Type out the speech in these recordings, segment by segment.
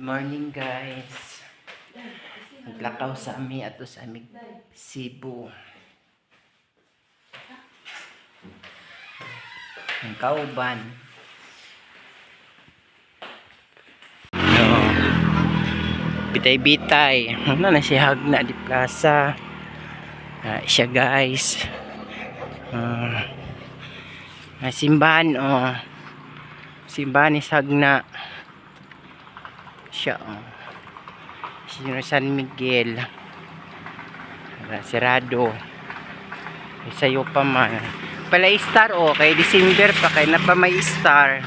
Morning, guys. Naglakaw sa ami ato sa aming Cebu. Ang kauban. No. Bitay-bitay. Ano na siya Hagna di Plaza. Ah, siya, guys. Ah, simbahan, oh. Simbahan ni Hagna. Siya, oh. Sino San Miguel. Wala, sarado. May sayo pa man. Pala star, oh, kay December pa kay na pa may star.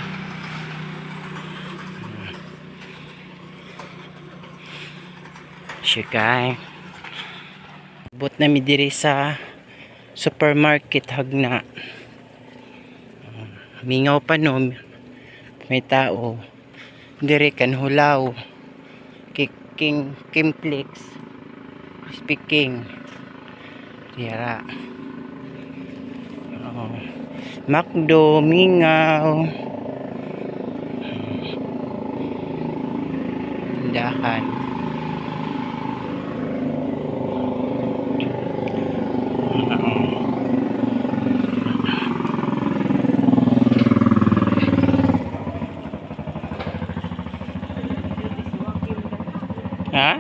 Siya kay. Bot na mi diri sa supermarket Hagna. Mingaw pa, no. May tao. Dire kan hulaw. King Kimplex. Crispy King. Dira. Oh. McDo, Mingaw. Tindahan. Ha?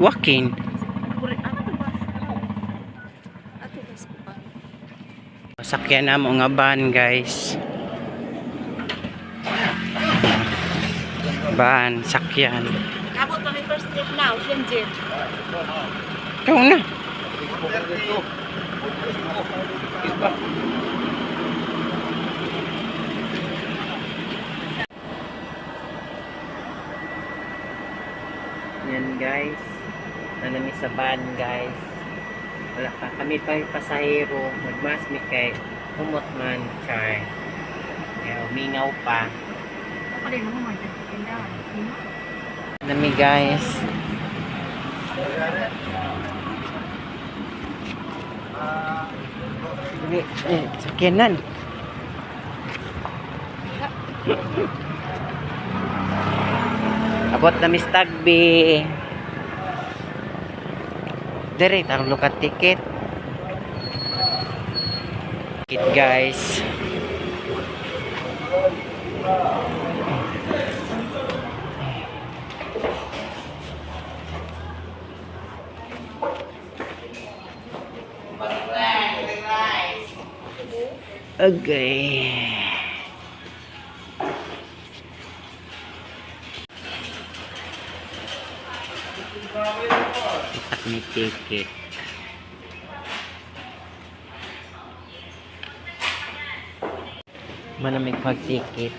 Walking. Sakyan na mo nga van, guys. Van, sakyan. Abot pa mi first trip now, Shenzhen. Ikaw na. Yan, guys. Nanami sa van, guys. Wala pa. Kami pa yung pasahero. Magmas mi kay humot man. Char. Kaya umingaw pa. Ako din mo man tindahan. Nami, guys. Dali, eh, sakyanan. Abot na Miss Tagby. Dire, tarong lukat ticket. Ticket, guys. Okay. Itak ni ticket. Manamig pag-ticket.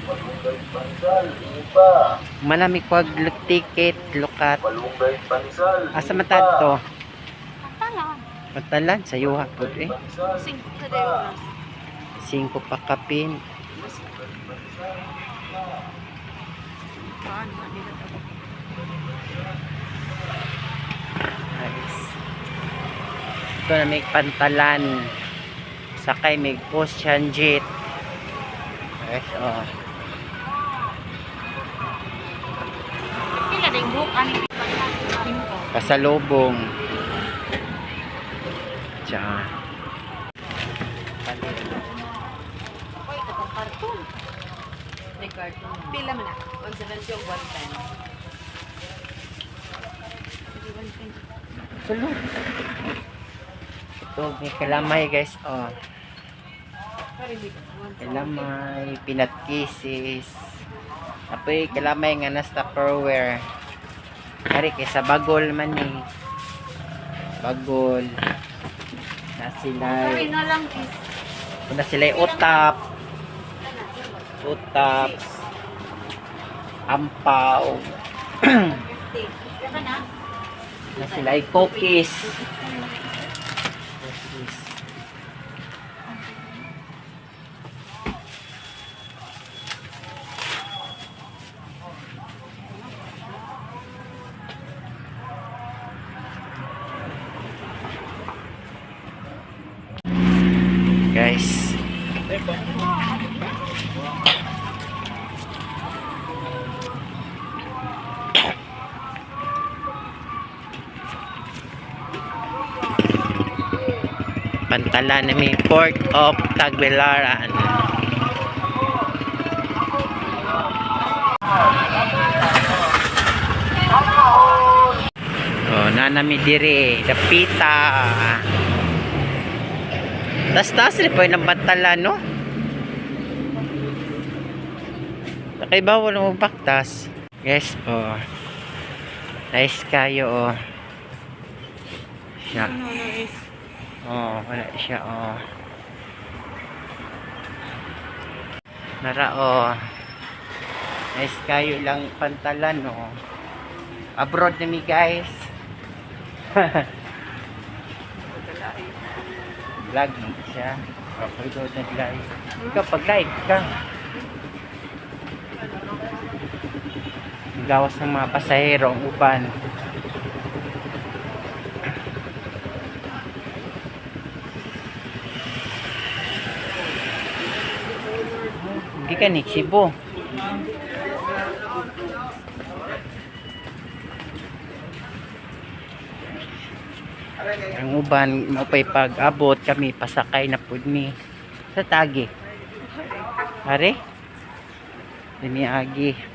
Malunggay pansal, iba. Manamig pag ticket, lukat. Malunggay pansal, Asa man to? Tala. Matalan, sa yuha po eh. Singko ka oras. Singko pa kapin. Paano man nila to? Nice. Ito na may pantalan. Sakay may ocean jet. Guys, oh. Pila ding book ani Singko. Pasalubong. Diyan. Palit. Oy, katong karton. May cartoon. Pila man na? 170 o 110. Sulod. Ito, may kalamay, guys. Oh. Kalamay, peanut kisses. Apoy, kalamay nga nasa Tupperware. Ari, kaysa bagol man eh. Bagol. Na sila. Sorry na lang is Na sila utap. Utap. Ampaw. 50. Pila na? Na sila ay cookies. Cookies. Pantalan na may Port of Tagbilaran. Oh, nanami dire, dapita. Tas-tas rin po yung pantalan, no? Kay bawal mo baktas. Yes po. Nice kayo oh. Siya. Oh, wala siya oh. Nara oh. Nice kayo lang pantalan oh. Abroad na mi guys. Vlog mo siya. Okay, doon nag-live. Ikaw pag-live ka. Gawas ng mga pasahero ang uban. Hindi ka ni Cebu. Ang uban mo pa'y pag-abot kami pasakay na pud mi sa tagi. Are? Dini agi.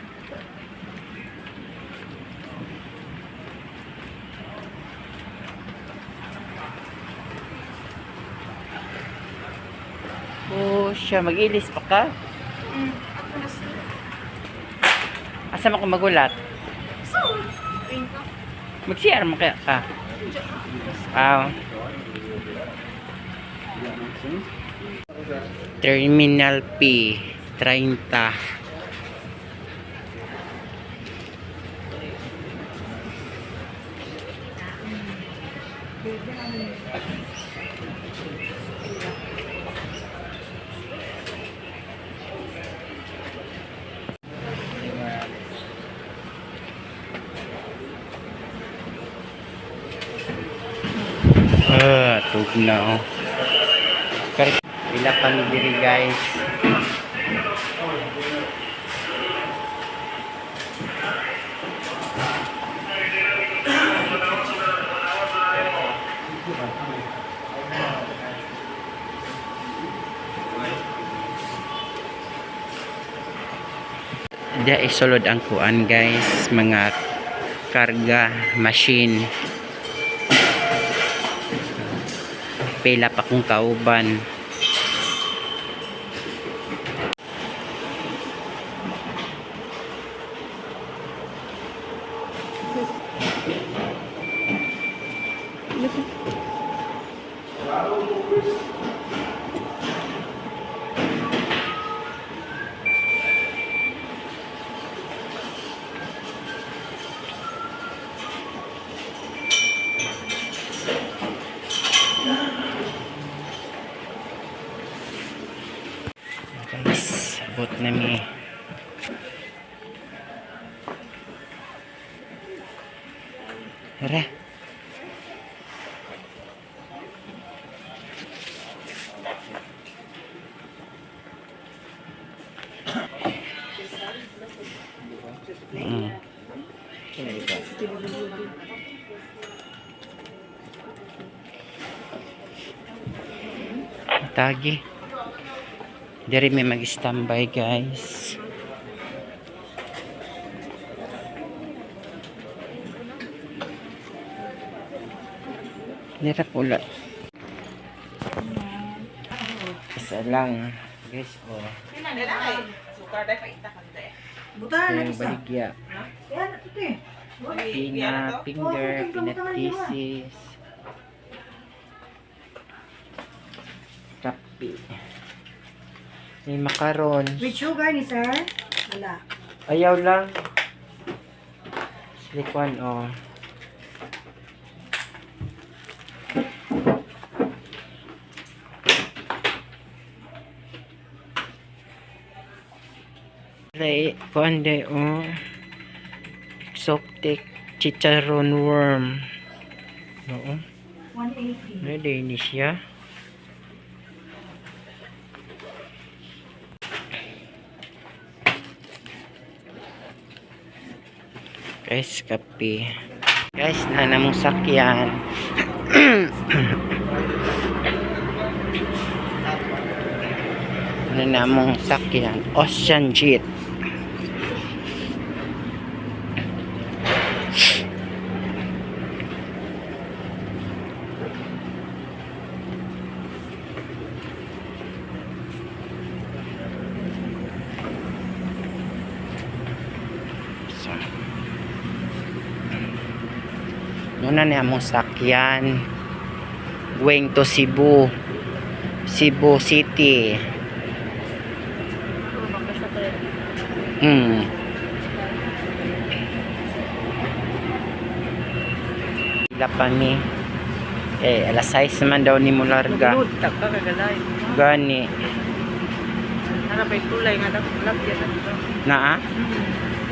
Oh, siya mag-ilis pa ka? Asa man ko magulat? Mag-CR mo kaya ka? Wow. Terminal P, 30. Ah, tugnaw. Pila pa mi diri guys. Diya isulod ang kuan guys, mga karga machine. Pila pa kong kauban. Guys, abot na mi. Tara. Mm. Tagi. Diri may mag-standby guys. Nira pula. Isa lang. Guys, oh. Buta Ito yung baligya. Pina finger, pina thesis. Kape. May macaron. With sugar ni sir? Wala. Ayaw lang. Silikon, oh. Lay, kuan day, oh. Exotic chicharon worm. Oo. 180. Ano day ni siya? Guys, kape. Guys, na namong sakyan. Ano na among sakyan? Ocean Jet. So, muna na among sakyan. Going to Cebu. Cebu City. Pila pa mi. Eh, alas 6 naman daw ni Mularga. Lugod, tagka kagalay. Gani. Harapay tulay nga dapat yan dito. Naa?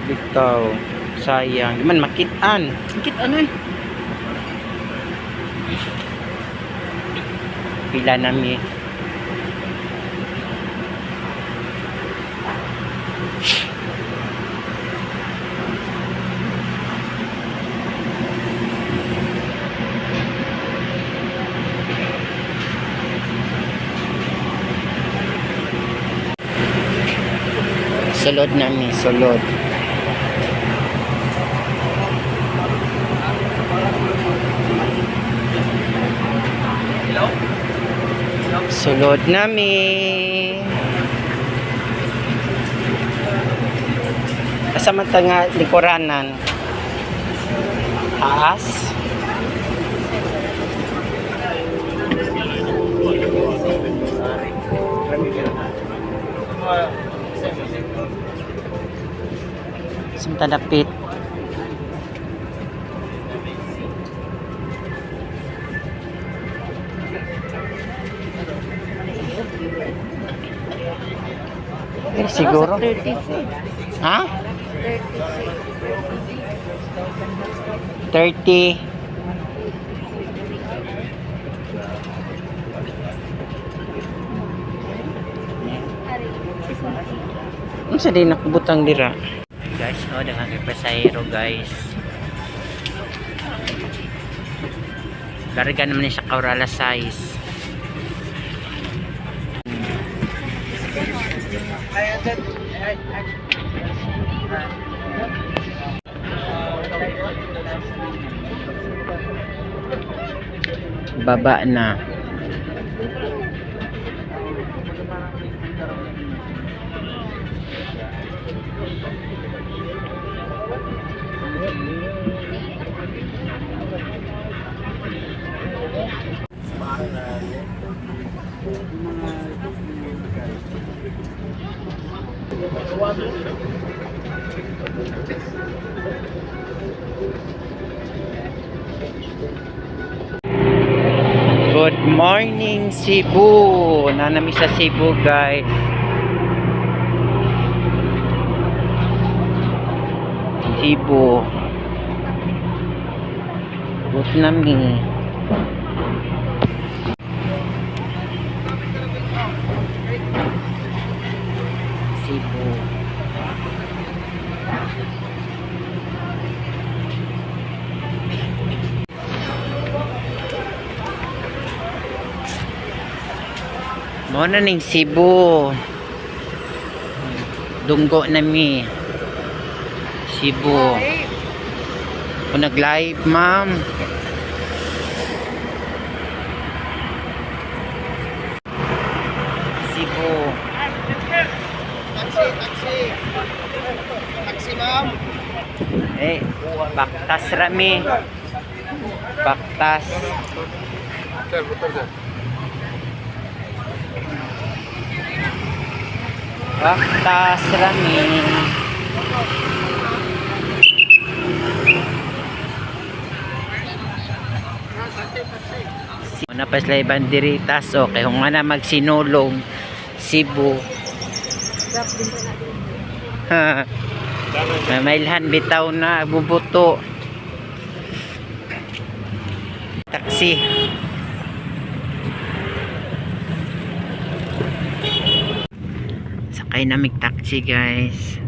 Bitaw. Sayang. Di man makitaan. Kit ano eh? Pila na mi. Sulod na mi, sulod. Sulod nami. Asa man ta nga likuranan? Taas? Asa man ta dapit? Eh, siguro. 36. Ha? 36. 30. Unsa din nakabutang dira? Guys, oh, daghang kay pasahero, guys. Larga naman ni siya kaurala size. Baba na. Good morning, Cebu! Nanami sa Cebu, guys. Cebu. Good nami. Cebu. Mo na ning Cebu. Dunggo na mi. Cebu. Kung nag-live, ma'am. Cebu. Taxi, taxi. Taxi, ma'am. Eh, baktas rami. Baktas. Sir, motor, sir. Baktas rami. Una pa sila banderitas, okay. Kung nga na magsinulog, Cebu. Mamailhan bitaw na bubuto. Taxi. Sakay na mig taxi, guys.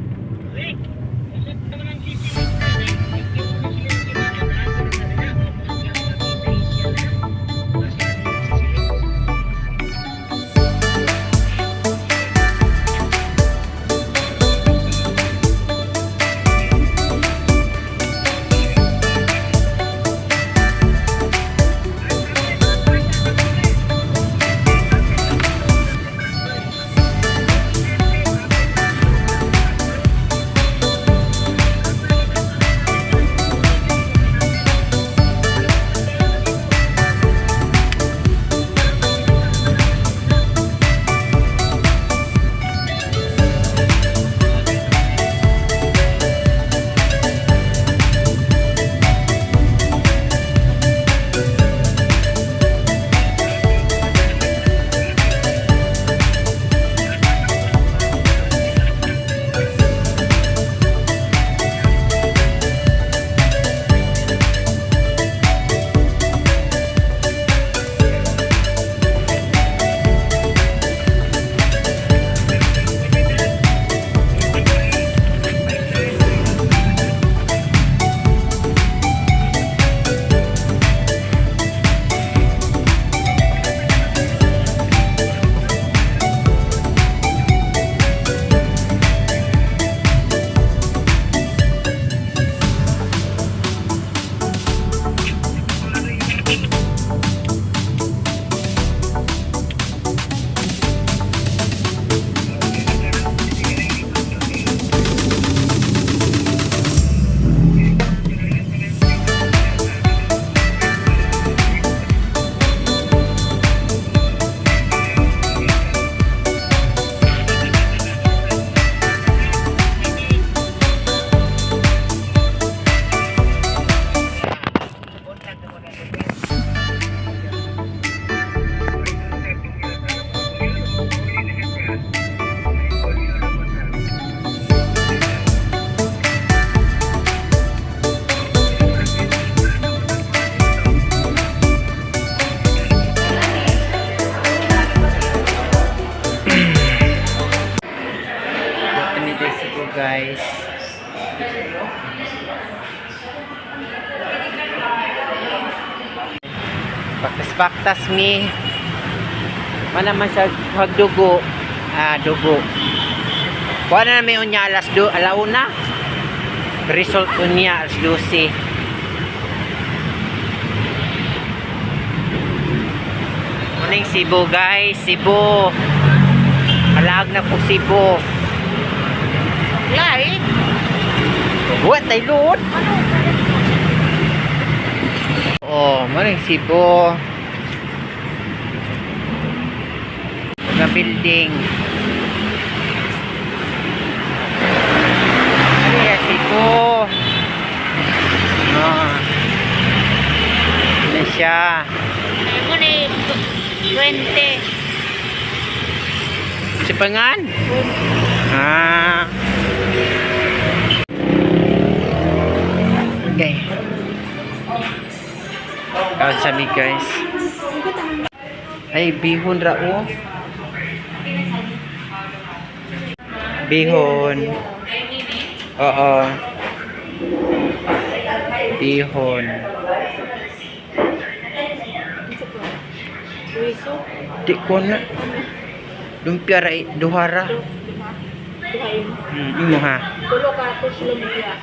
Baktas-baktas mi. Mana man sa hagdugo. Ah, dugo. Kuha na namin unya alas do, alauna. Result unya alas 12. Muning Cebu, guys, Cebu. Kalaag na po Cebu. Lai. What ay luod? Oh, muning Cebu. Mga building. Ano yan, Cebu? Ah. Ano siya? Ay mo ni 20. Si Pangan? Ah. Okay. Kaon sa mi, guys. Ay, bihon ra oh. Bihon. Oo. Bihon. Di ko na. Lumpia ra duha ra. Imo ha. Tulo ka to lumpia.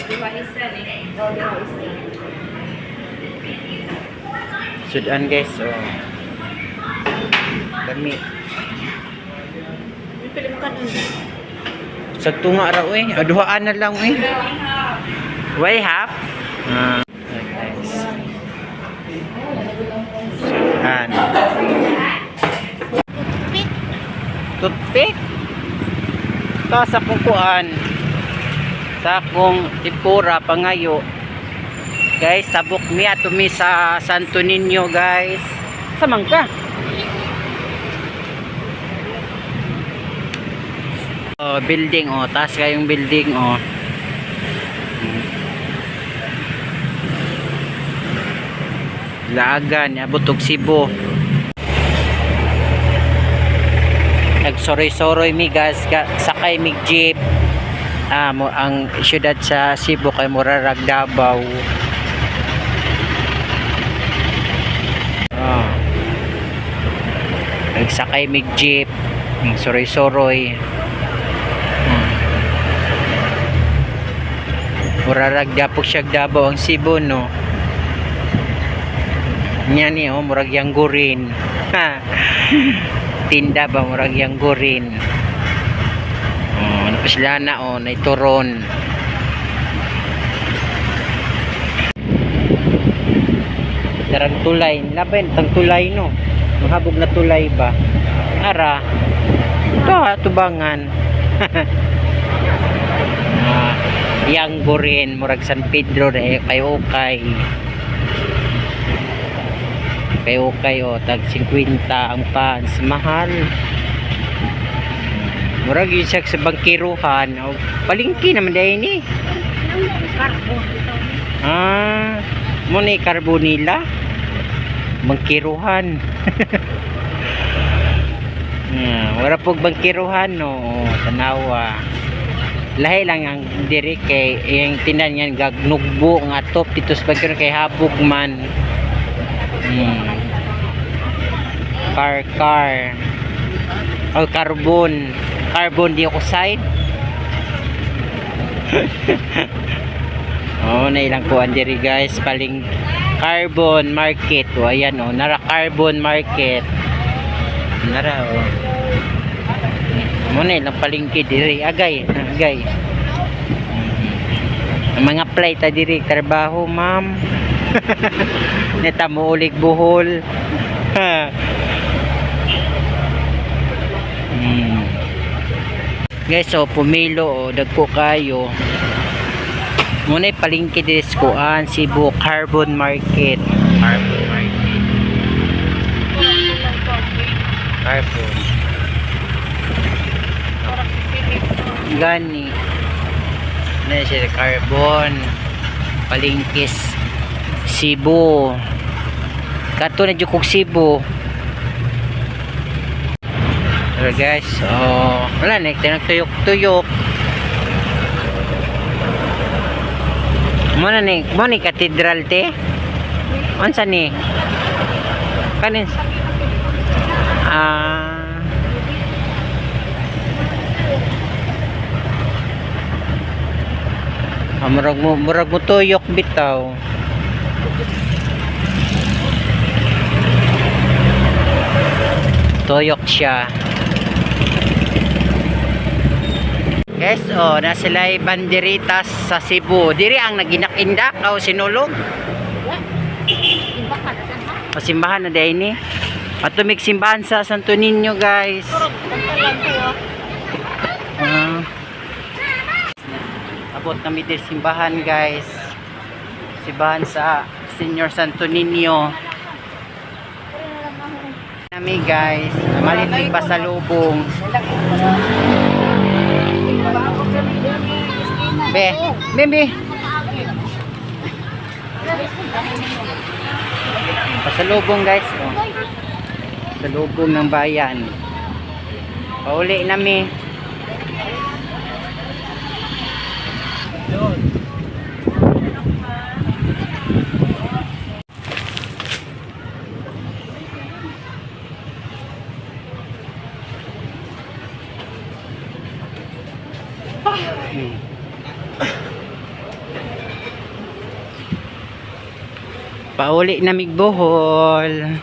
Duha isa ni. Oh, duha isa. Sudan, guys, oh. Dami. May pili mo kanon. Sa tunga ra oy. Ah, duhaan na lang oy. Way half. Ah, okay, guys. Sudan. Pick. Toothpick. Ta sa akong kuan. Sa akong tipura pangayo. Guys, tabok mi ato mi sa Santo Niño, guys. Sa mangka. Oh, building oh, taas kayong building oh. Laagan, abot og Cebu. Nagsoroy-soroy mi, guys, sakay mig jeep. Ah, mo ang syudad sa Cebu kay Murarag Davao. Ah. Nagsakay mig jeep, soroy-soroy. Murarag dapok siya Davao ang Cebu, no. Nya ni oh, murag yanggurin. Ha. Tinda ba murag yanggurin. Oh, ano pa sila na oh, naituron. Darang tulay, laban tang tulay no. Mahabog na tulay ba? Ara. Ito, tubangan. Ah, yanggurin, murag San Pedro re kay okay. Kay okay oh, tag 50 ang pants, mahal. Murag yun siya sa bangkiruhan, o palingki naman dahil ni. Ah, mo ni Carbonila. Bangkiruhan. Wala pog bangkiruhan no, tanawa. Lahi lang ang diri kay iyang tinan yan gagnugbo nga top dito sa bangkiruhan kay habog man. Car car. O carbon. Carbon dioxide. Oh, na ilang kuan diri, guys, paling carbon market. O ayan oh, nara carbon market. Nara oh. Mo na ilang palengke diri agay, agay. Ang mga play ta diri trabaho, ma'am. Neta mo ulig buhol. Guys, so pumilo oh, dagko kayo. Muna palengke diri sa kuan, Cebu Carbon Market. Carbon Market. Carbon. Gani. Na siya carbon. Palengke Cebu. Kato na jud kog Cebu. Pero guys, oh, wala na tuyok-tuyok. Mo na ni, mo ni katedral te. Unsa ni? Kanin? Ah. Ah, murag mo tuyok bitaw. Tuyok siya. Guys, oh, na sila banderitas sa Cebu. Diri ang naginak-indak o sinulog. O simbahan na dahil ni. At simbahan sa Santo Niño, guys. Ah. Abot kami din simbahan, guys. Simbahan sa Senior Santo Niño. Nami, guys. Malitig pa sa lubong. Be, be, be. Pasalubong, guys. Oh. Pasalubong ng bayan. Pauli nami. Pauli na Bohol.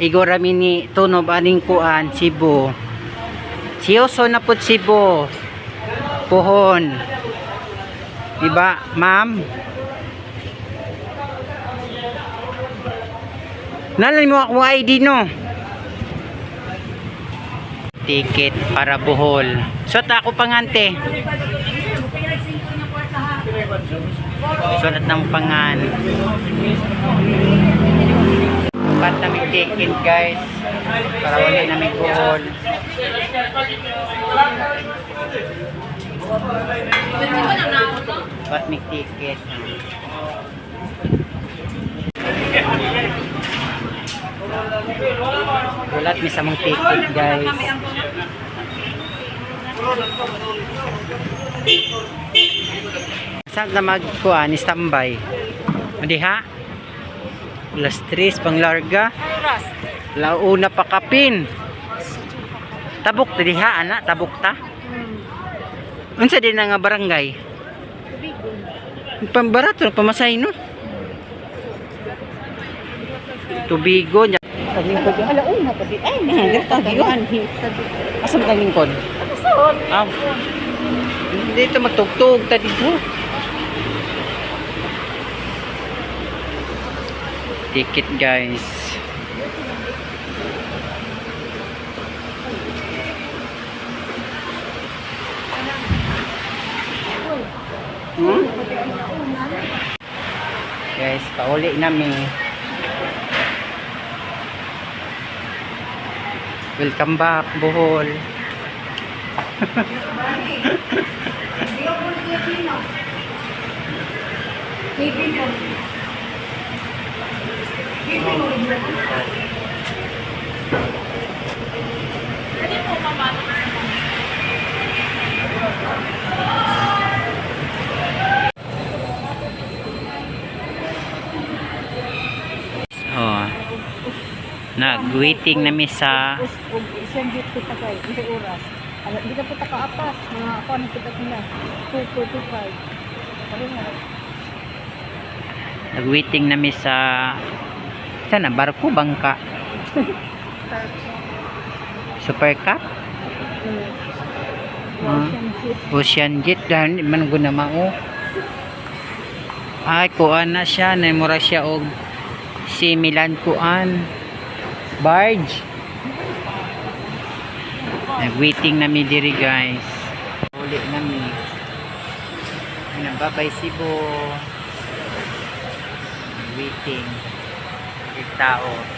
Igora mi ni tunob aning kuan Cebu. Siyoso na pud Cebu. Puhon. Diba, ma'am? Nalan mo akong ID no? Ticket para Bohol. So ta ako pangante. Sulat ng pangan. Ba't namin ticket, guys? Para wala namin Bohol. Ba't may ticket? Gulat mi sa mong ticket, guys. Saan na magkuhan? Standby. Diha? Alas 3, pang larga. Launa pa kapin. Tabok ta diha, ana, tabok ta. Unsa din na nga barangay? Pambarato pamasay no. Tubigo nya. Taglingkod. Alauna pa di. Ay, Ganito yun. Asa man taglingkod? Ah. Dito magtugtog ta dito. Ticket, guys. Hmm? Guys, pauli nami. Welcome back, Bohol. Oh. Nag-waiting nami sa Og isang bit kita kay isa oras. Ala di ka po ta kaapas, mga ako ano kita nila. 2:45. Karon nga. nag-waiting nami sa sana barko bangka. Super Cup? Ah. Ocean Jet dahil man guna mao. Ay kuan na siya, namura siya og si Milan kuan barge. Nag-waiting nami diri, guys. Uli nami. Ano, bye-bye Cebu. Waiting. Tao.